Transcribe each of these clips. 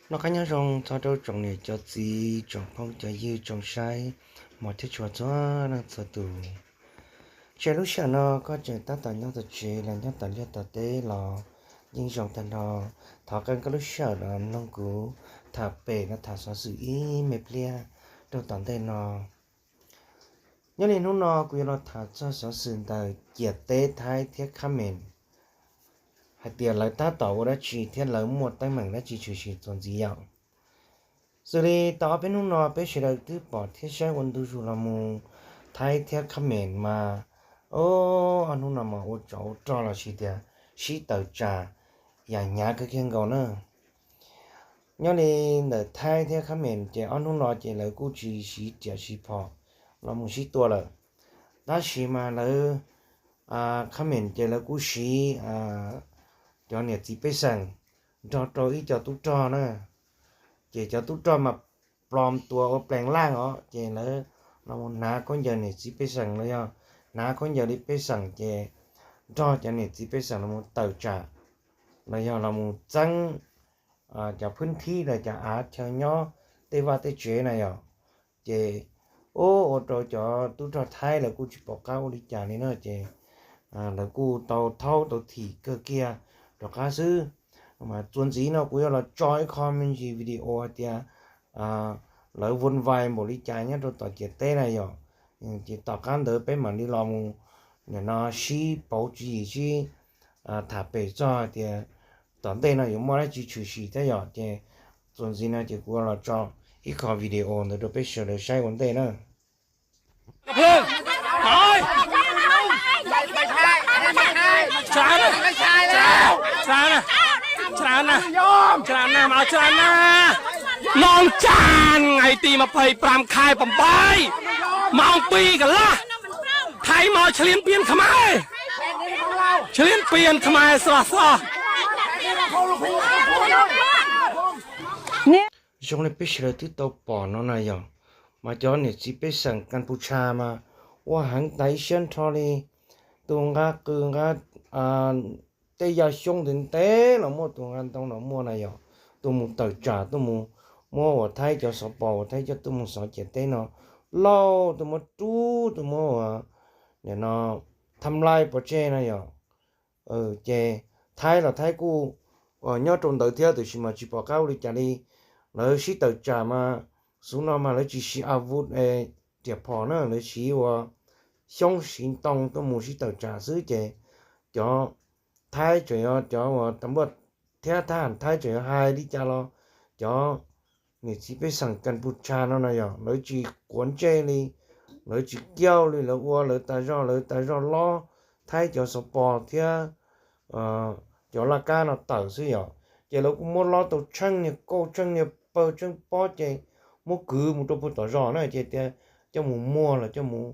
Noj qab nyob zoo txog rau tsoom niam cov txiv, tsoom phooj cov ywg, tsoom saib mos thiab tshua txhua leej txhua tus. Tseem lub sij hawm no koj tseem tab tom nyob tom tsev los nyob tom liaj tom teb los yeej zoo tag nrho. Thov qee koj lub sij hawm los mloog kuv tham pem no, tham xov xwm ib me pliag rau tom ntej no. Nyob li hnub no kuv yuav los tham txog xov xwm ntawm ciam teb Thaib thiab Khames hais tias lawv tab tom ua dab tsi thiab lawv muaj teeb meem dab tsi tshwm sim txuas ntxiv yom. Xws li tau ob peb hnub no peb sawv daws twb pom thiab saib ua ntu zus los mus, Thaib thiab Khames mas, o, ob hnub no mas ua tsov ua rog los sis tias sib tawm tsam yam hnyav kawg kiag nkaus na. Nyob li ntawm Thaib thiab Khames ces ob hnub no ces lawv kuj tsis siv riam siv phom los mus sib tua lawm, tab sis mas lawv, Khames ces lawv kuj siv cov niam txiv pej xeem nrog rau ib co tub rog na. Ces cov tub rog mas plos tua ua plees laj os, ces lawv los mus hnav khaub ncaws niam txiv pej xeem los yog hnav khaub ncaws li pej xeem ces nrog cov niam txiv pej xeem los mus tawm tsam los yog los mus txeeb cov phwb thib los cov av chaw nyob tej vaj tej tsev na yom. Ces ua rau cov tub rog Thaib lawv kuj tsis pom qab ua li cas li na, ces lawv kuj tau thaub tau thim kawg kiag rov qab xwb. Mas txuas ntxiv no kuv yuav los tso ib qho me ntsis video hais tias lawv vuj vais npaum li cas nyob rau tom ciam teb na yom. Ces tom qab ntawd peb mam li los mus nim no sib pauv tswv yim sib tham pem txog hais tias tom ntej no yuav muaj dab tsi tshwm sim thiab yom. Ces txuas ntxiv no ces kuv los tso ib qho video ntawd rau peb sawv daws saib ua ntej na.ម៉ោងចានថ្ងៃទីម្ភៃប្រាំ ខែប្រាំបី ម៉ោងពីរកន្លះ ថៃមកឈ្លានពានខ្មែរ ឈ្លានពានខ្មែរស្រស់ស្រស់ Zoo li peb sawv daws twb tau pom no na yom, mas cov niam txiv pej xeem Kas Pus Tshas mas ua heev tas ib siab nrho li. Tus nqa qws nqa tej yaj xyoob ntev ntev los muaj, tus nqa ntoo los muaj na yom. Tuaj mus tawm tsam, tuaj mus muab uas Thaib cov xov pos uas Thaib coj tuaj mus xov ciam teb no lauj, tuaj muab rub, tuaj muab uas nim no tham lais pov tseg na yom. Ces Thaib los Thaib kuj nyob rau ntawd thiab, tiam sis mas tsis pom qab ua li cas li. Lawv sib tawm tsam mas xub no mas lawv tsis siv a vuj riam phom na, lawv siv ua xyoob siv ntoo tuaj mus sib tawm tsam xwb. Ces cov Thaib tseem yog cov uas tas npuaj thiab thab ham Thaib tseem yog hais li cas los cov niam txiv pej xeem Kas Pus Tshas no na yom, lawv tsis quav ntsej li, lawv tsis kiav li, lawv ua lawv tas zog, lawv tas zog lob Thaib cov xov pos thiab cov laj kab no tawm xwb yom. Ces lawv kuj muab lob tau tsheej niag kauj tsheej niag pawg tsheej pob ces muab kwv mus rau puag tom zos na, ces tias coj mus muag los coj mus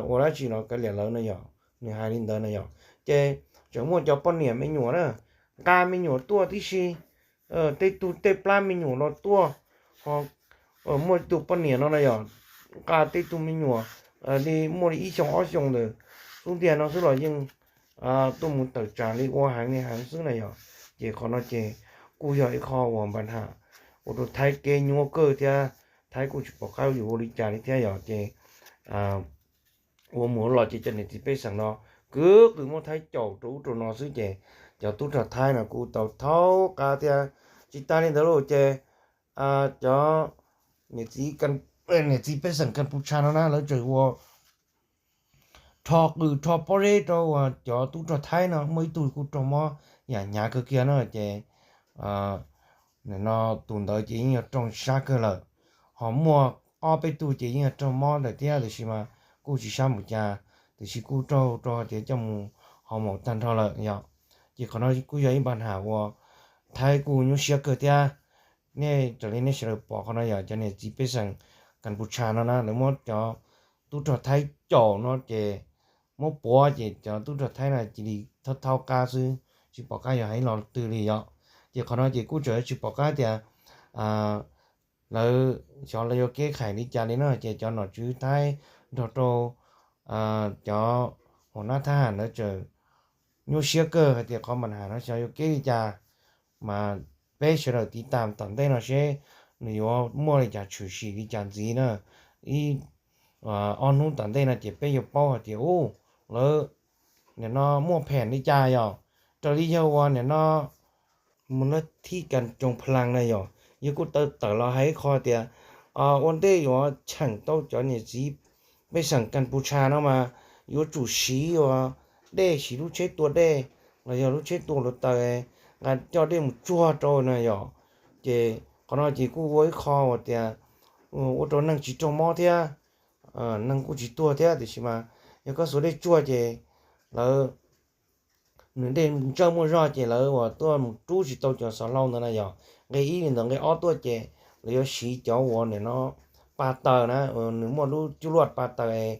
ua dab tsi los kav liam lawv na yom, nws hais li ntawd na yom. Ces tseem muaj cov poj niam me nyuam na, nqa me nyuam tuaj tib si, tej tug tej plab me nyuam los tuaj, ho muaj tus poj niam no na yom, nqa tej tug me nyuam li muaj li ib xyoos ob xyoos ntawm xub ntiag no xwb los yeej tuaj mus tawm tsam li ua heev li heev xwb na yom. Ces qhov no ces kuj yog ib qho uas npa ham ua rau Thaib kev nyuaj kawg thiab, Thaib kuj tsis pom qab yuav ua li cas li thiab yom. Ces ua mus ua los ces cov niam txiv pej xeem no kwv qws muab Thaib caum rau ub rau no xwb, ces cov tub rog Thaib no kuj tau thaub qab thiab. Tsis tas li ntawd lauj, ces cov niam txiv pej xeem Kas Pus Tshas no na lawv tseem ua rho qws rho pob zeb rau uas cov tub rog Thaib no muaj ib tug kuj raug mob yam hnyav kawg kiag na. Ces nim no tus ntawd ces yeej yog raug sab kawg lawm, ho muaj ob peb tug ces yeej yog raug mob lawm thiab, tiam sis mas kuj tsis sab npaum cas, tiam sis kuj raug rau tias coj mus ho maum tag nrho lawm yom. Ces qhov no kuj yog ib npa ham uas Thaib kuj nyuaj siab kawg thiab. Nej raws li nej sawv daws pom qhov no yog cov niam txiv pej xeem Kas Pus Tshas no na, lawv muab cov tub rog Thaib caum no ces muab puav ces cov tub rog Thaib no cia li thaub thaub qab xwb, tsis pom qab yog hais los twg li yom. Ces qhov no ces kuj tseem tsis pom qab tias lawv xyov lawv yuav kev khais li cas li no, ces cov nom tswv Thaib nrog rau cov hua nab thab ham ntawd tseem nyuaj siab kawg hais tias qhov npa ham no xyov yuav kev li cas mas peb sawv daws tiv tam tom ntej no seb nws yuav muaj li cas tshwm sim li cas ntxiv na. Ib ob hnub tom ntej no ces peb yuav paub hais tias u, lawv nim no muaj phem li cas yom. Raws li yawg uas nim no mus lab thib kas tsoos pha las na yom, yawg kuj tau tawm los hais ib qho tias ua ntej yuav cheem tau cov niam txiv pej xeem Kas Pus Tshas no mas yuav tsum siv ua dej, siv lub tsheb tua dej los yog lub tsheb tua hluav taws nqa coj dej mus tsuag rau na yom. Ces qhov no ces kuj ua ib qho uas tias ua rau neeg tsis raug mob thiab, neeg kuj tsis tuag thiab, tiam sis mas yog koj xuas dej tsuag ces lawv, nws dej ntsawj muaj zog ces lawv uas tuaj mus rub tsis tau cov xov hlau ntawd na yom. Nqe ib li ntawd, nqe ob tuaj ces lawv yuav siv cov uas nim no pa taws na, nws muaj lub cuj luaj pa taws,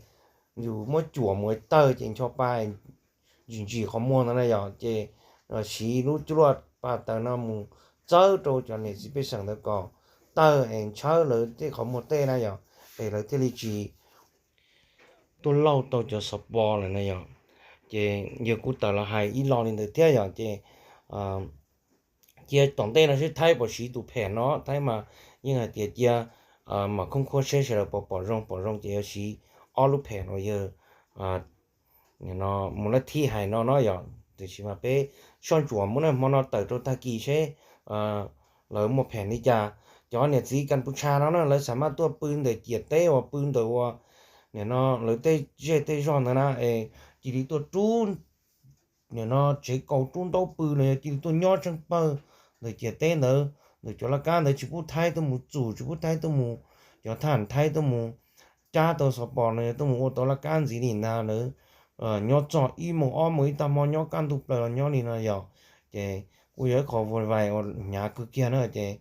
yus muab cuam mus tawg ces ncho pa ntsim ntsim qhov muag ntawd na yom. Ces siv lub cuj luaj pa taws no mus txawb rau cov niam txiv pej xeem ntawd kom tawg es ntshawb lawv tej qhov muag tej na yom, es lawv thiaj li tsis tuaj lauj tau cov xov pos lawm na yom. Ces yawg kuj tawm los hais ib lo li ntawd thiab yom. Ces cia tom ntej no seb Thaib puas siv tus phem no, Thaib mas yeej hais tias cia mam khoob khuab seb sawv daws puas pom zoo, pom zoo ces yuav siv ob lub phem no yawg mus lab thib hais no no yom. Tiam sis mas peb soj ntsuam mus na, hmo no tawm rau tag kis seb lawv muaj phem li cas. Cov niam txiv Kas Pus Tshas no na lawv xam maj tuaj pw ntawm ciam teb uas pw ntawm uas nim no lawv tej zej tej zog ntawd na, es cia li tuaj rub nim no tsev kaus rub ntaub pw los yog cia li tuaj nyob tsheej pawg ntawm ciam teb ntawd, ntawm cov laj kab ntawd tsis pub Thaib tuaj mus txum, tsis pub Thaib tuaj mus, cov thab ham Thaib tuaj mus cab tau xov pos los yog tuaj mus ua tau laj kab ntxiv li ntag. Lawv nyob txog ib moos ob moos ib tag hmo nyob kaj ntug plaws los nyob li no yom. Ces kuj yog ib qho vui vais uas hnyav kawg kiag na. Ces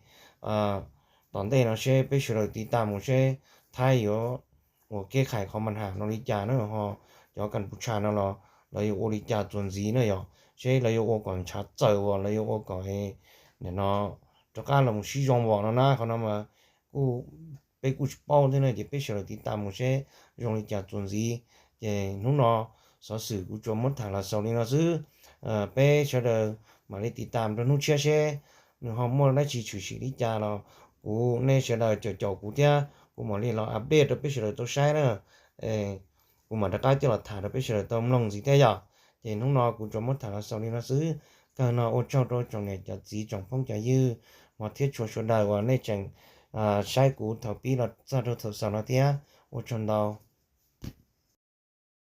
tom ntej no seb peb sawv daws tiv tam mus seb Thaib yuav ua kev khais qhov mas ham no li cas na, ho cov Kas Pus Tshas no los lawv yuav ua li cas txuas ntxiv na yom, seb lawv yuav ua kom ntshav txawm uas lawv yuav ua kom nim no rov qab los mus sib zoo vom no na. Qhov no mas kuj, peb kuj tsis paub thiab na, ces peb sawv daws tiv tam mus seb zoo li cas txuas ntxiv. Ces hnub no xov xwm kuv tsuas muab tham los xaus li no xwb. Peb sawv daws mam li tiv tam rau hnub tshiab seb nws ho muaj dab tsi tshwm sim li cas los kuv, nej sawv daws caum caum kuv thiab kuv mam li los update rau peb sawv daws tau saib na. Kuv mam rov qab coj los tham rau peb sawv daws tau mloog ntxiv thiab yom. Ces hnub no kuv tsuas muab tham los xaus li no xwb. Kawg no ua tsaug rau tsoom niam cov txiv tsoom phooj cov ywg hmov thiab tshua sawv daws uas nej tseem saib kuv thaum pib los txog rau thaum xaus no thiab. Ua tsaug ntau.